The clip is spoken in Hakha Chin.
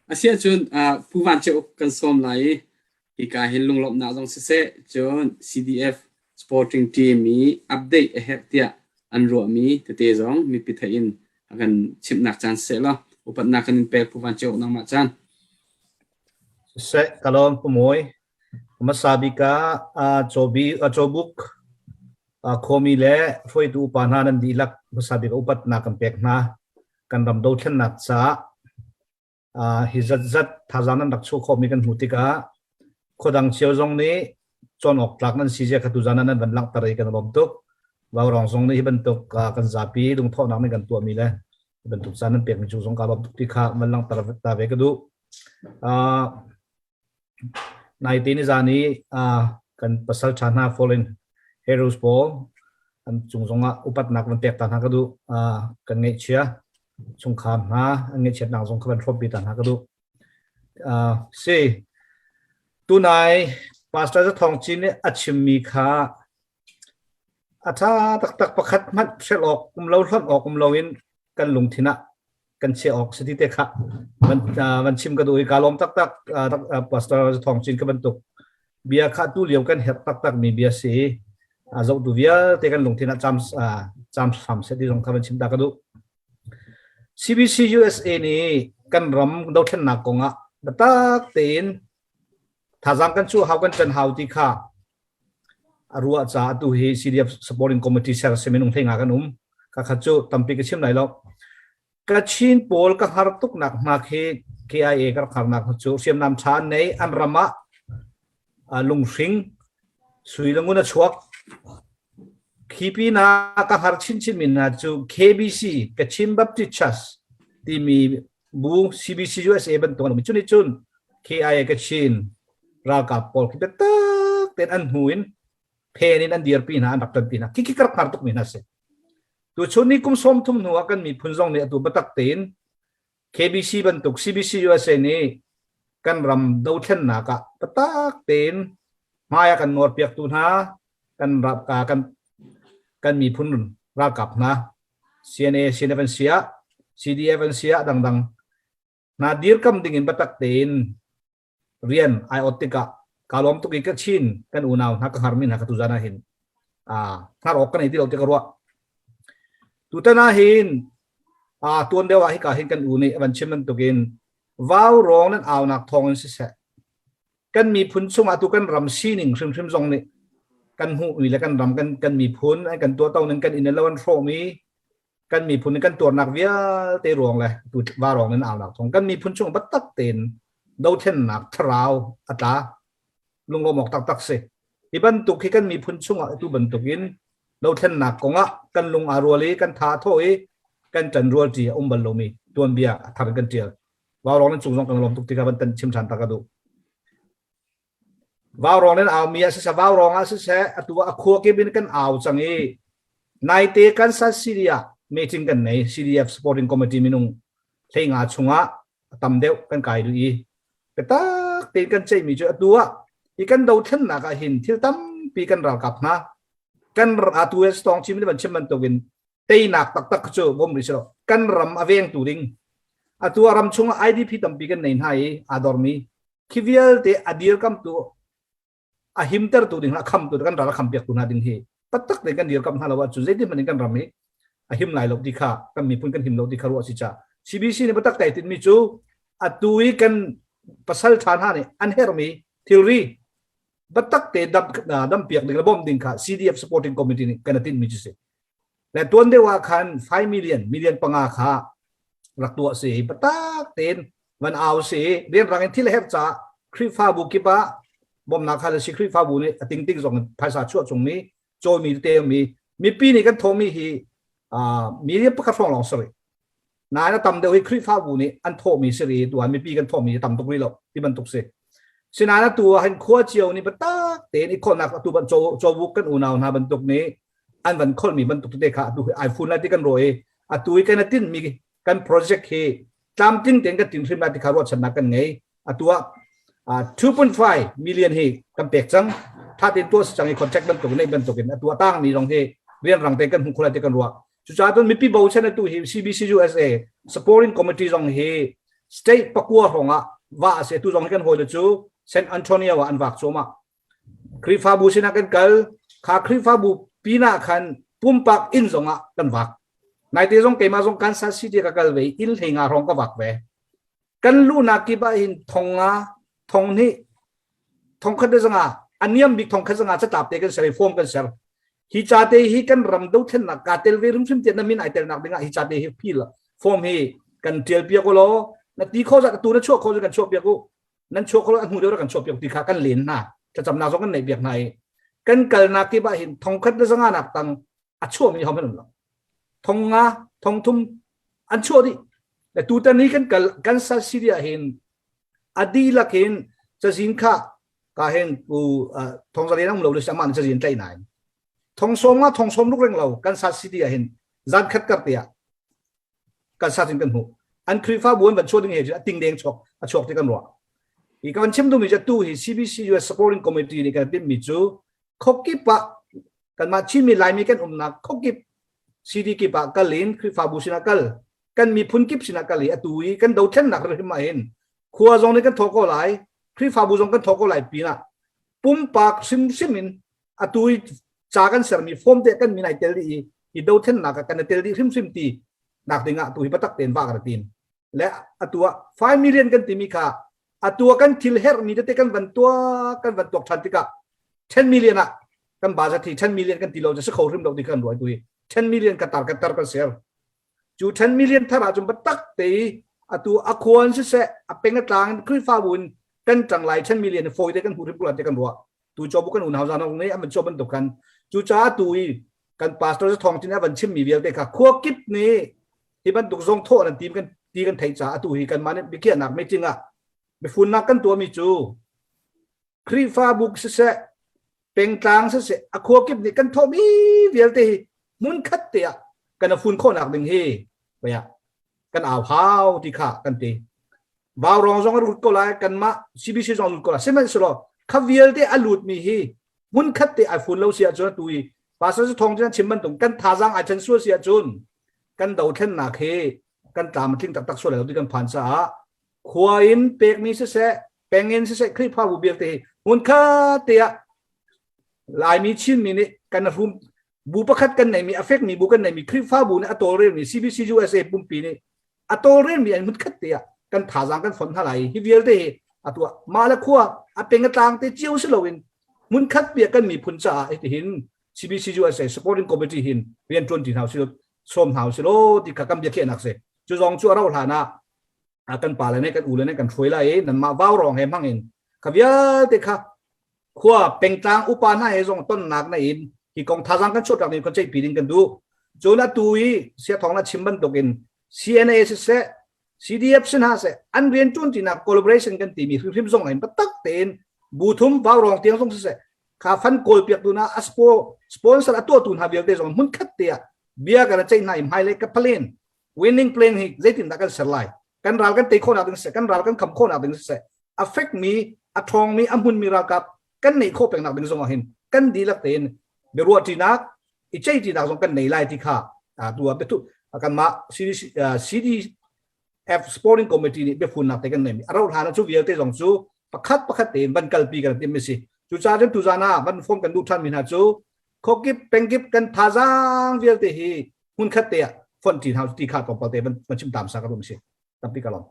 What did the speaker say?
Asiahcun Pu Van Ceu kan sawm lai i hika hin lunglawmhnak zong siseh, cun CDF supporting team i update a herh tiah an ruahmi tete zong mipi theih in a kan chimhnak caan siseh law upatnak kan in pek Pu Van Ceu nangmah caan. Siseh, ka lawm Pu Mawi. Hmasa bik ah Cawbuk khuami le hruaitu upa hna nan dihlak hmasa bik upatnak kan pek hna. Kan ram dothlennak caah hi zatzat thazaang nan rak chuah khawhmi kan hmuh tikah khuadang cio zong nih cawn awk tlak nan si zia kha tuzan ah nan van langhter i kan i lawm tuk. Vaurong zong nih hi bantuk kan zapi lungthawhnak nih kan tuahmi le hi bantuk caan nan pekmi cu zong kaa lawm tuk ti kha van langhter ta ve ka duh. Naite nizan i kan pasal ṭha hna fallen heroes pawl an cung zongah upatnak van pek ta hna ka duh. Kan ngaihchia chungkhar hna an ngaihchiatnak zong kha van hrawmpi ta hna ka duh. Si tunai Pastor Za Thawng Cin nih a chimmi kha a ṭha taktak pakhat hmanh hrelh awk um lo hlonh awk um loin kan lungthin ah kan chiah awk si ti te kha van van chim ka duh i kaa lawm taktak Pastor Thawng Cin ka bantuk bia kha tu lio kan herh taktak mi bia si i zohtu vialte kan lungthin ah cam cam hram seh ti zong kha van chim ta ka duh. CBC USA nih kan ram dothlennak kong ah biatak tein thazaang kan chuah hau kan ṭan hau ti kha a ruah caah atu hi CDF supporting committee ser si minung hlei nga kan um. Ka khat cu tampi ka chim lai lo. Kachin pawl ka har tuknak hna khi KIA ka rak harnak cu hriamnam ṭha an nei an ram ah lunghring sui le ngun a chuak. Khi pinah ka har chinchin mi hna cu KBC Kachin Baptist Church timi bu CBC USA bantuk an um. Cu nih cun KIA Kachin ralkap pawl khi biatak tein an hnu in phen in an dirpi hna an rak ṭanpi hna. Khi khi ka rak hngar tukmi hna si. Tuchun ni kum 30 hnu ah kan miphun zong nih atu biatak tein KBC bantuk CBC USA nih kan ram dothlennak ah biatak tein hmai a kan nawrpiaktu hna kan kan kan miphun ralkap hna CNA CNF an si ah CDF an si ah dangdang hna dirkam ding in biatak tein rian ai ot tikah kaa lawm tuk i ka chin kan unau hna ka hngarmi hna ka tuzan ah hin hngar awk ka nei ti lo ti ka ruah tutan ah hin tuan deuh ah hika hin kan u nih van chim bantukin vau rawng nan aunak thawng in siseh kan miphun chungah tu kan ram sining hrimhrim zong nih kan hmuhmi le kan ram kan kan miphun kan tuahto ning kan inn lo an hrawhmi kan miphun in kan tuarnak vialte ruang le tu va ruang in aunak thawng kan miphun chung biatak tein dothlennak thlarau a tla lunglawm awk taktak si hi bantuk hi kan miphun chungah tu bantuk in dothlennak kongah kan lung aa rual i kan tha tho i kan ṭan rual ṭi a um bal lomi tuanbia a thar kan ṭial vaurawng nan cung zong kan lawm tuk tikah van tan chim ṭhan ta ka duh Vaurawng nan aumi ah siseh, vaurawng ah siseh, atu ah a khua kip in kan au cang i naite Kansas City ah meeting kan nei. CDF Supporting Committee minung 15 chungah a tam deuh kan kai duh i biatak tein kan ceihmi cu atu ah hi kan dothlennak ah hin thil tampi kan ralkap hna kan atu tawng chim van chim bantukin teinak taktak cu bom rih silo kan ram a vengtu ding atu ah ram chungah IDP tampi kan nei hna i aa dormi khi vialte a dirkamtu a himtertu ding a khamtu kan ral a khampiaktu hna ding hi taktak tein kan dirkamh hna lo ahcun zeitin hmanh in kan ram hi a him lai lo ti kha kan miphun kan him lo ti kha ruah si ca CBC nih biatak tai tinmi cu atu i kan pasal ṭha hna nih an herhmi thilri biatak te dam dampiak ding le bawmh ding kha CDF supporting committee nih kan tinmi cu si le tuan deuh ah khan 5 million million panga kha rak tuah si biatak tein van au si rianrang in thil herh caah Khrihfabu kip ah bawmhnak kha le si Khrihfabu nih a tingting zong in phaisa chuah chungmi cawimi te mi mipi nih kan thawhmi hi million pakhat hrawng lawng sari nain a tam deuh hi Khrihfabu nih an thawhmi si ri tu ah mipi kan thawhmi tam tuk rih lo ti bantuk si sinain atu ah hin khua cio nih biatak tein i kholhnak atu ban cawbuk kan unau hna bantuk nih an van kholhmi bantuk tete kha atu hi iPhone lai ti kan rawh i atu i kan tin mi kan project hi tlamtling tein kan tin hrim lai ti kha ruahchannak kan ngei atu ah 2.5 million hi kan pek cang tha tein tuah si cang i contract bantuk nei bantuk in atu a tang mi zong hi rianrang tein kan hmuh khulai ti kan ruah cucaah cun mipi bochan atu hi CBC USA supporting committee zong hi State pakua hrawng ah va a si. Tu zong hi kan hawile cu San Antonio ah an vak cuahmah. Khrihfabu sinah kan kal. Kha Khrihfabu pinah khan pumpak inn zong ah kan vak. Naite zong keimah zong Kansas City ka kal ve i inn hlei nga hrawng ka vak ve. Kan luhnak kip ah hin thong nga, thong hnih, thong khat le zanga, a niam bik thong khat zanga catlap te kan ser i form kan ser. Hi ca te hi kan ram dothlennak kaa tel ve hrimhrim tiah na min ai telnak dingah hi ca te hi phil form hi kan tial piak u law na ti kho zat tu na chuah kho kan chuah piak u nan chuah kho a hnu deuh kan chuah piak ti kha kan len hna thlacamnak zong kan neih piak hna i kan kalnak kip ah hin thong khat le zanga nak tang a chuah mi hom an um lo thong nga thong thum an chuah dih le tutan hi kan kal Kansas City ah hin a dihlak in cazin kha ka hen pu thong zalen um lo le sama cazin tlai nain thong som nga thong som ruk reng lo Kansas City ah hin zan khat kar te ah Kansas in kan hmuh an Khrihfabu an van chuah ding he a ting deng chuak a chuak ti kan ruah hi ka van chim duhmi cu tu hi CBC US Supporting Committee nih kan timhmi cu khokip ah kanmah Chinmi Laimi kan umnak khokip CD kip ah kal in Khrihfabu sinah kal kan miphun kip sinah kal i atu i kan dothlennak hrim ah hin khua zong nih kan thawk ko lai Khrihfabu zong kan thawk ko lai pinah pumpak hrimhrim in atu i ca kan sermi form te kan min ai tel dih i hi dothlennak ah kan i tel dih hrimhrim ti nak ding ah tu hi biatak tein va kan tim le atu ah 5 million kan timi kha atu ah kan thil herhmi tete kan van tuak kan van tuak than tikah 10 million ah kan budget hi 10 million kan ti lo si kho hrim lo ti kan ruai tu hi 10 million ka tar ka tar kan ser cu 10 million thar ahcun biatak te i atu a khuan siseh a peng a tlang in Khrihfabu in kan ṭang lai 10 million fawi te kan hmuh hrim ko te kan ruah tu cho bu kan unau zan nih an cho bantuk kan cu caah tu i kan pastor thong tin a van chimmi vialte kha khua kip nih hi bantuk zong thawh nan tim kan ti kan theih caah atu hi kan mah nih biakhiahnak meeting ah bifunnak kan tuahmi cu Khrihfabu siseh pengtlang siseh a khua kip nih kan thawhmi vialte hi hmun khat te ah kan a fun khawhnak ding hi baya kan au hau ti kha kan ti Vaurawng zong a lut ko lai kanmah CBC zong a lut ko lai sihmanhsehlaw kha vialte a lutmi hi hmun khat te ai fun lo si ahcun atu i pastor thong cun chim bantuk kan thazaang ai chen sual si ahcun kan dothlennak hi kan tlam a tling taktak sual lo ti kan phan caah khua in pekmi siseh peng in siseh Khrihfabu vialte hi hmun khat te ah Laimi Chinmi nih kan rum bu pakhat kan neimi a fekmi bu kan neimi Khrihfabu nih a tawlrelmi CBC USA pumpi nih a tawlrelmi an hmun khat te ah kan thazaang kan fon hna lai hi vialte hi atu ah mah le khua a peng a tlang te cio si loin hmun khat pia kan miphun caah hitihin CBC USA supporting committee hin rian tuan ti hna usih sawm hna usih law ti kha kan biakhiahnak si cu zong cu a rauh hlan ah kan pa le nih kan u le nih kan hruai lai i nanmah vau rong he hmang in kha vialte kha khua pengtlang upa hna he zong tonnak na in hi kong thazaang kan chuahtak ning kan ceihpi ding kan duh cun atu i siathawng na chim bantukin CNA siseh CDF sin ha seh an rian ṭuan tinak collaboration kan timi hrimhrim zong in biatak tein bu thum vaurawng tiang zong siseh kha fan kawl piak tu na a sponsor a tuah tu hna vialte zong hmun khat te ah bia kan ceih hna i hmailei ka plan winning plan hi zeitindah kan ser lai kan ral kan tei khawhnak ding siseh kan ral kan kham khawhnak ding siseh a fekmi a ṭhawngmi a hmunmi ralkap kan neih khawh pengnak ding zong ah hin kan dihlak tein biaruahṭinak i ceihṭinak zong kan nei lai ti kha tu ah biathu kanmah CDF Sporting Committee nih biafunnak te kan neimi a rauh hlan ah cu vialte zong cu pakhat pakhat tein van kalpi kan tim mi si cucaah cun tuzan ah van form kan duh ṭhan mi hna cu khokip pengkip kan thazaang vialte hi hmunkhat te ah fonh ṭi hna ti kha tlawmpal te van chim tam sa ka rum si tampi ka lawm.